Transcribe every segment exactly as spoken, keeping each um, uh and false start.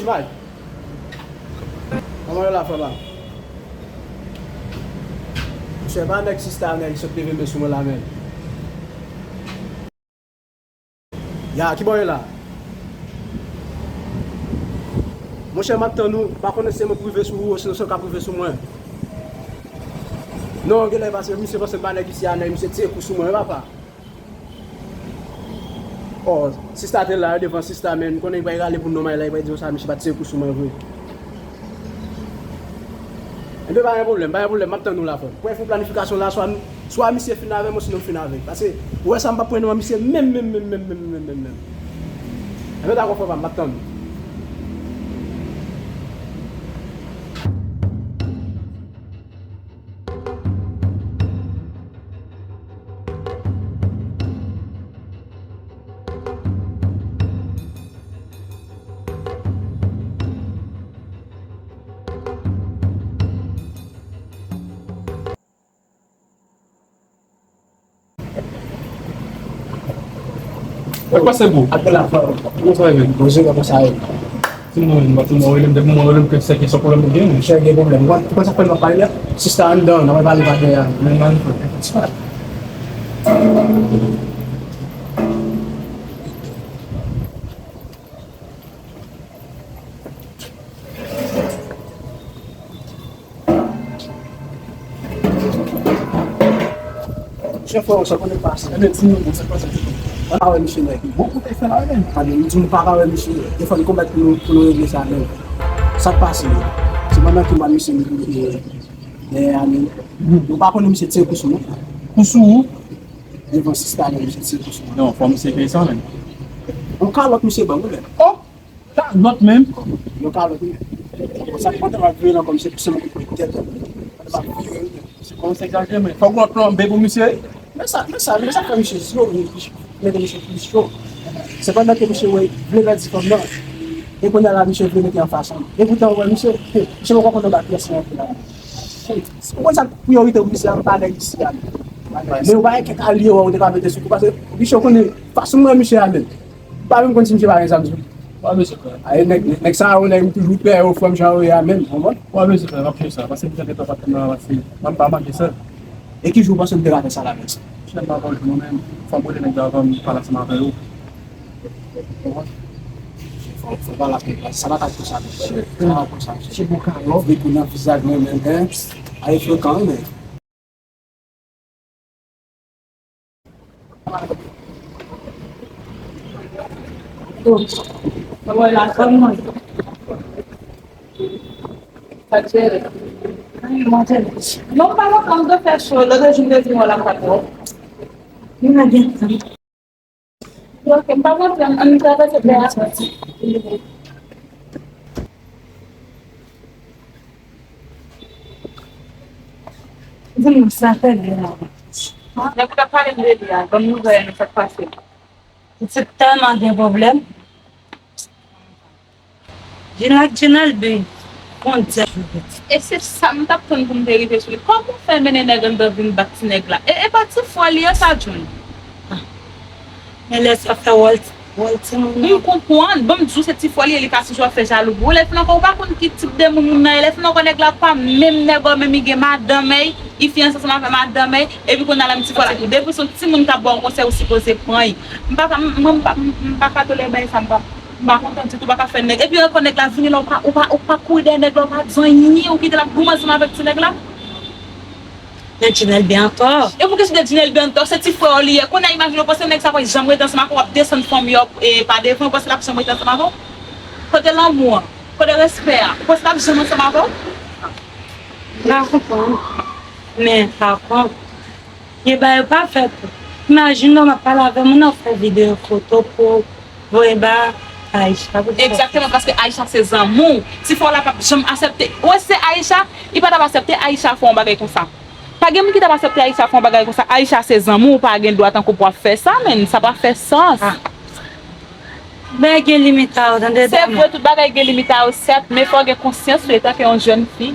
Ay. Kòman yo la, frè pa m? Monchè, pa nèg sista, nèg sot leve men sou mwen la menm. Ya, ki bò ye la? Monchè, m ap tann ou. M pa konnen si se mwen pou rive sou ou, osinon se ou k ap rive sou mwen. Non, genlè pase misye panse m pa nèg isi a, nèg misye tire kou sou mwen, wi papa. Oh, sista te la, devan sista, men m konnen li pral rale pou nonm la, li pral di konsa, misye pa t tire kou sou mwen vre. Enben, pa gen pwoblèm, pa gen pwoblèm, m ap tann ou la, frè m. Pou fè planifikasyon la, swa nou, swa misye fin avè m, osinon m fin avè l. Paske, ou wè sa, m p ap pran non an misye menm, menm, menm. Enben, dakò, frè pa m, m ap tann ou. Sa k pase, bro? Apre la, frè. Kòman sa ye? Bonjou, kòman sa ye? Timoun, mwen timoun, ou rele m depi mwen rele m ke se kesyon pwoblèm ou gen. Monchè, gen pwoblèm. Ou konn sa k fè m ap pale la? Sista anndan, n ap pale patnè a. Men man, frè. Chèf, frè, sa konnen pase. Ebyen, di nou, bon, sa k pase tou? Mwen pa wè misye nèg. Bon, kote fè la menm? Ebyen, li di nou pa ka wè misye. Defwa li konbèt pou nou, pou nou regle sa menm. Sa k pase? Se pandan ke mwen misye, e, e, ebyen, nou pa konnen misye tire kou sou nou. Kou sou ou? Devan sista, men misye tire kou sou nou. Non, fò misye peye sa menm. Yon kalòt misye ban mwen menm. Oh! Kalòt menm? Yon kalòt menm. Sa k pandan m ap vire nan kò misye, se mwen ki pran tèt. Pandan m ap vire, wi. Se kòm se egzajere, men fòk w ap plonbe pou misye. Men sa, men sa, men sa fè misye zye w, mete misye plis cho. Se pandan ke misye wè, vle pèdi fanm nan. E kounye a la, misye vle mete anfas an. E poutan, w wè misye, misye poko konn anba pyès li antre la. Ou konn sa k priyorite pou misye a, pa nèg isi a. Men ou pa gen kèk alye w te ka mete sou kou, paske misye konnen fason m wè misye a menm. Pa menm konn si misye pa gen zam sou li. Wa mesye frè. Ay, nèg, nèg sa yo, nèg m toujou pè yo, frè m jan yo ye a menm, konprann? Wa mesye frè, m ap fè sa. Pase m tande pa patnè m nan pase. Mwen m pa manke sa. E ki jou w panse m te ka fè sa la menm? Chèf m ap anvi mwen menm. Fò m rele nèg yo avan m pale ansanm avè yo. Konprann? Fò, fò pale ak nèg la. Sa pa ka konsa, mesye. Sa pa konsa, mesye. Se bon kalò. Vin pou nan vizaj mwen menm, en. Ay, frekan, wi, men. Non, pa lontan, m te fè cho. Lòt jou, m te di, mwen la, m pa twò. Ok, m pa konprann. Ann travèse tè a. Di m sa fè byen la. Nèg ou t ap pale m de li a, ban m nouvèl nou, sa k pase? Pitit tèlman gen pwoblèm. Jinal, Jinal, ben, bon Dye. E se sa m t ap tann pou m te rive sou li. Kòman w fè mennen nèg anndan vin bat ti nèg la? E, e pa ti fwa li ye sa, John? Men lè sa fè wòl, wòl timoun nan. M konprann. Ban m di w, se ti fwa li ye, li ka toujou ap fè jalou pou ou. Lè fin ankò, ou pa konn ki tip de moun moun nan ye. Lè fin ankò, nèg la pa menm nèg ou menm, li gen madanm, ey. Li fiyanse ansanm avè madanm, ey. Epi kounye a la, menm ti fwa la, depi se yon timoun k ap ba w konsèy, ou sipoze pran li. M pa ka, m, mwen, m pa, m, m pa ka tolere bagay sa, m pa, m pa kontan ditou, m pa ka fè nèg. Epi ankò, nèg la vini la, ou pa, ou pa, ou pa kouri dèyè nèg la, ou pa di anyen, ou kite l ap goumen ansanm avèk ti nèg la. Men Jinèl byen ankò. E pou ki sou de Jinèl byen ankò, se ti frè w li ye. Kounye a, imajine w, panse nèg sa pral janm rete ansanm avè w, ap desann fanmi w, e, pa devan, ou panse l ap janm rete ansanm avè w? Kote lanmou an? Kote respè a? Ou panse l ap janm ansanm avè w? M pa konprann. Men, pa kont, gen bagay yo pa fè tou. Imajine w, m ap pale avè moun nan, ou fè videyo, foto pou voye ba Aisha. Egzakteman, paske Aisha se zanmi w. Ti frè w la p ap janm aksepte. Ou wè, se Aisha, li pa t ap aksepte Aisha fè yon bagay konsa. Pa gen moun ki t ap aksepte Aisha fè yon bagay konsa. Aisha se zanmi w, ou pa gen dwa tankou pou w ap fè sa, men sa pa fè sans. Ah. Bagay gen limit a yo, tande dam. Se vre, tout bagay gen limit a yo, sèt, men fò w gen konsyans ou etanke yon jèn fi.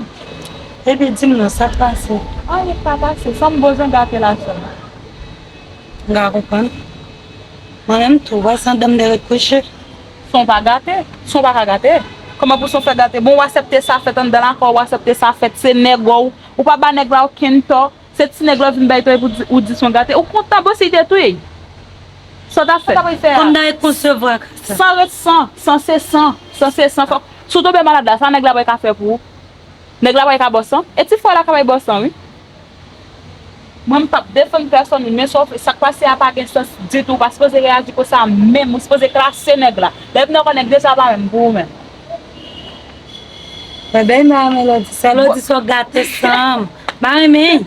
Epi di m non, sa k pase? Anyen pa pase, san m bezwen gate la sèlman. M ka konprann. Mwen menm tou, wè san dam de ret kouche. San w pa gate, san w pa ka gate. Kòman pou se yon frè gate? Bon, w aksepte sa fèt anndan lakay w, w aksepte sa fèt, se nèg ou, ou pa ba nèg la okenn tò. Se ti nèg la w vin bay tò epi w di, ou di se yon gate. Ou kontan, bon, si te touye. Sa w t ap fè? Sa w t ap fè a? Konn da e konsevwa ka sa. San ret san, san se san, san se san. Fòk, si w tonbe malad la, sa nèg la pral ka fè pou ou? Nèg la pral ka ba w san? E ti frè w la ka bay ba w san, wi. Mwen, m p ap defann pèsòn, wi, men sa w fè, sa k pase a pa gen sans ditou. Ou pa sipoze reyaji konsa menm. Ou sipoze klase nèg la. Lè w vin ankò, nèg deja pa menm pou ou menm. Mwen bay ma Melody. Sè Lodi sa w gate san m. M pa renmen.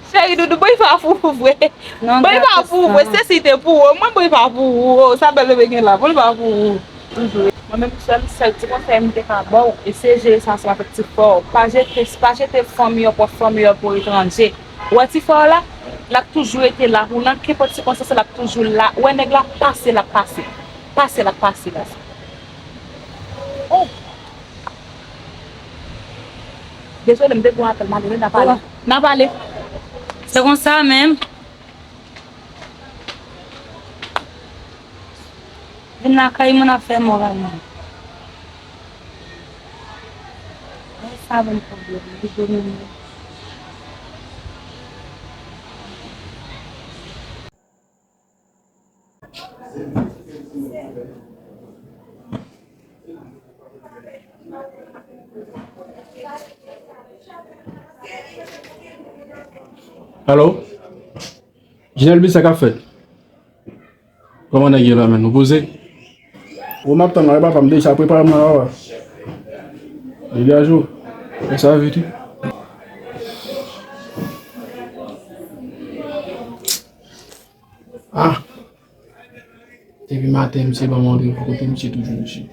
Cheri doudou, bon, li pa pou ou vre. Non, bon, li pa pou ou vre. Se si te pou ou, mwen, bon, li pa pou ou. Oh, sa bèl bebe gen la. Bon, li pa pou ou. Mwen menm sèl, sèl ti konsèy m te ka ba w, eseye jere sa ansanm avèk ti frè w. Pa jete, pa jete fanmi w, pwòp fanmi w pou etranje. Ou wè ti frè w la, l ap toujou rete la pou w nan kenpòt sikonstans, l ap toujou la. Ou wè nèg la pase, l ap pase. Pase, l ap pase la. Oh! Dezole, m te gen yon apèl, m ale, wi, n a pale. N a pale. Se konsa menm. Vin lakay mwen ap fè moral mwen. Mwen sa ban m pwoblèm, li domine. Alo? Jinèlbi, sa k ap fèt? Kòman nèg yo la, menn? Nou poze? Ou m ap tann la, wi, papa, m deja prepare m la, papa. Degaje w. Fè sa vit, wi. Ah! Depi maten, misye ban m randevou kote misye toujou, mesye.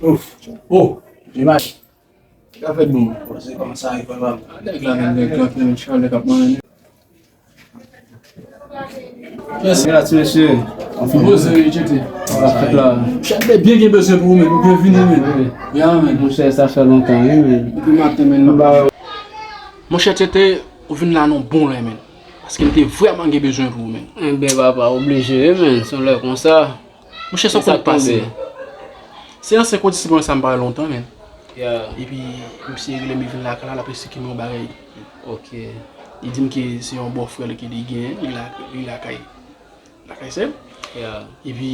Ouf! Oh! Imaj! Sa fèt bon? Bon, se kòman sa ye, papa? Nèg la, menm, nèg la, ki menm chalè k ap manyen. Mèsi. Mèsi, mesye. Anfòm. Poze, wi, tchete. Sa fèt la. Chèf de byen gen bezwen pou ou, menm. Ou byen vini, menm. Wi. Ya, menm. Monchè, sa fè lontan, wi, menm. Depi maten, menm. Monchè, tchete, ou vin la nan bon lè, menm. Paske m te vrèman gen bezwen pou ou, menm. Enben, papa, oblije, wi, menm. Se yon lè konsa. Monchè, sa w konn k pase? Se ansyen kondisip mwen sa m pa wè lontan, menm. Yeah. Epi, misye rele m, li vin lakay la, l ap esplike m yon bagay. Ok. Li di m ke se yon bòfrè l ke li genyen, li la, li lakay, lakay sè l. Yeah. Epi,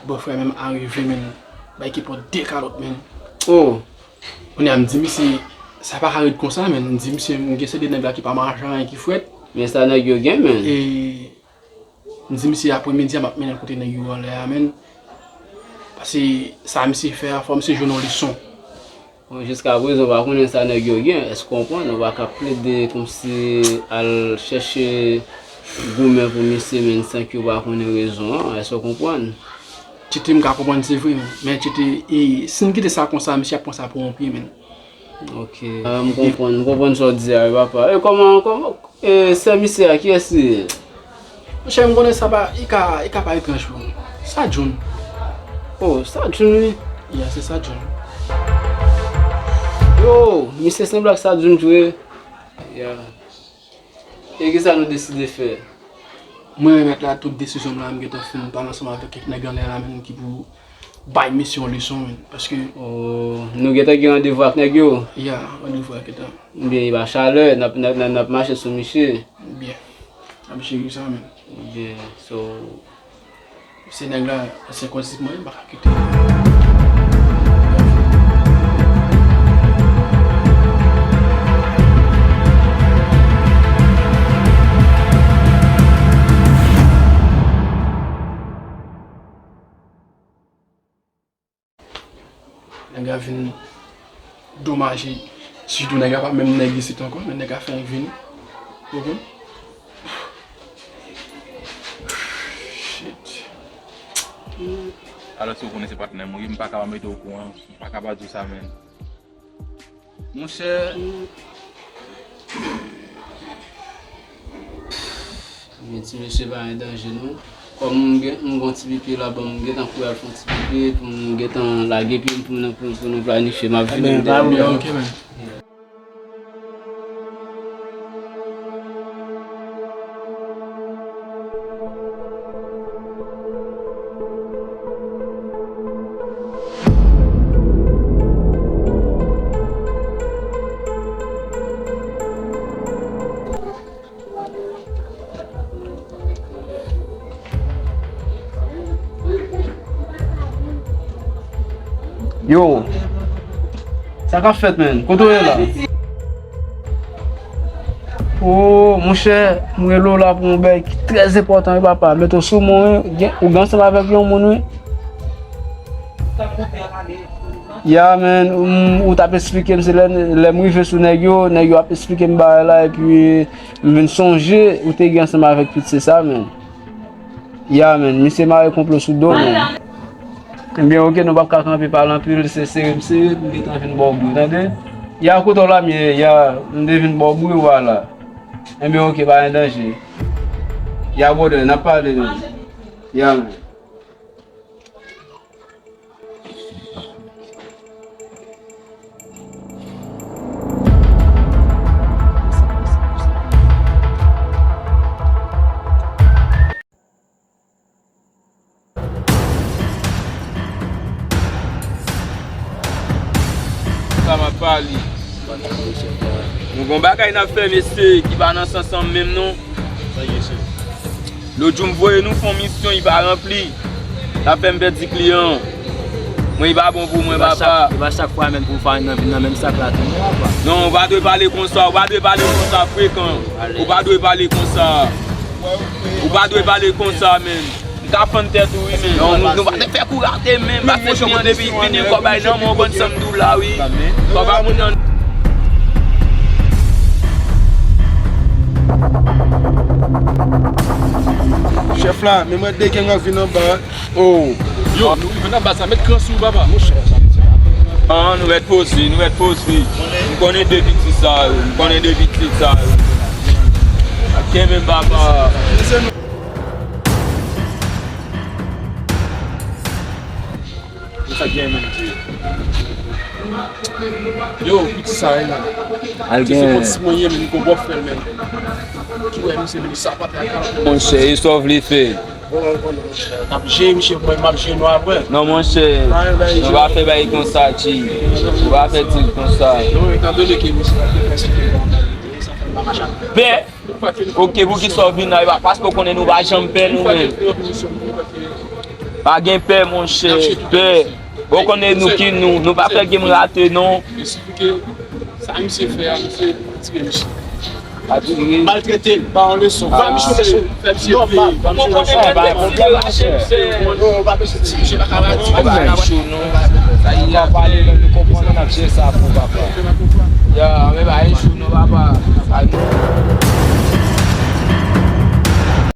bòfrè menm arive, menm, bay ki pran de kalòt, menm. Oh! Kounye a, m di misye, sa pa ka ret konsa, menm. M di misye, m gen se de nèg la ki pa mache anyen, ki frèt. Men sa nèg yo gen, menm. E, M di misye apremidi a m ap mennen l kote nèg yo anlè a, menm. Paske sa misye fè a, fò misye jwenn yon leson. Bon, jiskaprezan, w pa konnen sa nèg yo gen. Èske w konprann? Ou pa ka plede kòmsi al chèche goumen pou misye, menm, san ke w pa konnen rezon an. Èske w konprann? Tchete, m ka konprann, se vre, menm. Men tchete, e, si n kite sa konsa, misye ap pran sa pou yon pye, menm. Ok. Ah, m konprann, m konprann sa w di a, wi, papa. E kòman, kòman, e sè misye a, kiyès li ye? Monchè, m konnen sa pa, li ka, li ka pa etranj pou ou. Sa John. Oh, sa John, wi. Ya, se sa John. Yo, misye sanble ak sa John vre. Ya. E kisa nou deside fè? Mwen remèt la tout desizyon m la, m gentan fin pale ansanm avèk kèk nèg anlè la menm ki pou bay misye yon leson, menm. Paske... Oh, nou gentan gen randevou ak nèg yo? Ya, randevou ak gentan. Byen, e pa chalè, n ap, n ap, n ap, n ap mache sou misye. Byen. N ap jere sa, menm. Byen, so, Se nèg la, se kondisip mwen, m pa ka kite. Nèg la vin domaje, sitou nèg la pa menm nèg isit ankò, men nèg la fenk vini. Ou konprann? Shit. Alòske ou konnen se patnè m ou ye, m pa ka pa mete w okouran, m pa ka pa di w sa, men. Monchè. Men ti mesye pa gen danje non. Kòm m gen, m gon ti pipi la, bon, m gentan kouri al fè yon ti pipi pou m gentan lage pye m pou m, pou, pou nou planifye. M ap vini. Ebyen, m pa dèyè. Ok, men. Yo, sa k ap fèt, menn? Kote w ye la? O, monchè, m rele w la pou yon bagay ki trè enpòtan, wi, papa. Mete w sou mwen, wi. Gen, ou gen ansanm avèk yon moun, wi. Ya, menn, m, ou t ap esplike m, se lè, lè m rive sou nèg yo, nèg yo ap esplike m bagay la, epi m vin sonje ou te gen ansanm avèk pitit sa, menn. Ya, menn, misye mare konplo sou do, menn. Ebyen, oke, nou p ap ka kanpe pale anpil, se sere m sere, m gentan vin ba w bri, tande? Ya, kote w la m ye, ya, m te vin ba w bri, vwala. Ebyen, oke, pa gen danje. Ya, brother, n ap pale, menn. Ya, menn. Sa m ap pale. Nou gon bagay n ap fè, mesye, ki pa nan sans an menm, non. Lòt jou m voye nou fè yon misyon, li pa ranpli. Sa fè m pèdi kliyan. Mwen, li pa bon pou mwen, papa. E pa chak fwa menm pou farin nan vin nan menm sak la tou, non, papa. Non, ou pa dwe pale konsa, ou pa dwe pale konsa, frekan. Ou pa dwe pale konsa. Ou pa dwe pale konsa, menn. M ka fann tèt ou, wi, menn. Non, nou, nou pa te fè kou rate, menn. Pase kliyan depi vini, kòb ay nan men w, konn sa m di w la, wi. Kòb a moun nan. Chèf la, men mwen de gang ap vin anba. Oh. Yo, nou rive nan baz la, met kran sou ou, papa. An, nou mèt poze, nou mèt poze. M konnen de pitit sa yo, m konnen de pitit sa yo. Ap kenbe m, papa. Sa gen menm di. Yo, pitit sa, e la. Al gen. Se konn si mwen ye, men m gon bòf fè l, men. Ki wè, misye vin sa pa fè. Monchè, e sa w vle fè? N ap jere misye, mwen, m ap jere nou apre. Non, monchè, nou pa fè bagay konsa, G. Nou pa fè dil konsa. Non, etan done ke misye pa te fè sa. Pè! Oke, poukisa w vin la? E pa paske w konnen nou pa janm pè, nou menm. Pa gen pè, monchè, pè. Ou konnen nou ki nou, nou pa fè game rate, non. Sa misye fè a, misye tire misye. Maltrete l, ba yon leson. Ba misye leson, fè misye peye. Ba misye leson. Ba misye leson. Misye pa ka rate. Sa y ap pale, nou konprann, n ap jere sa pou papa. Ya, men ba yon jou, non, papa.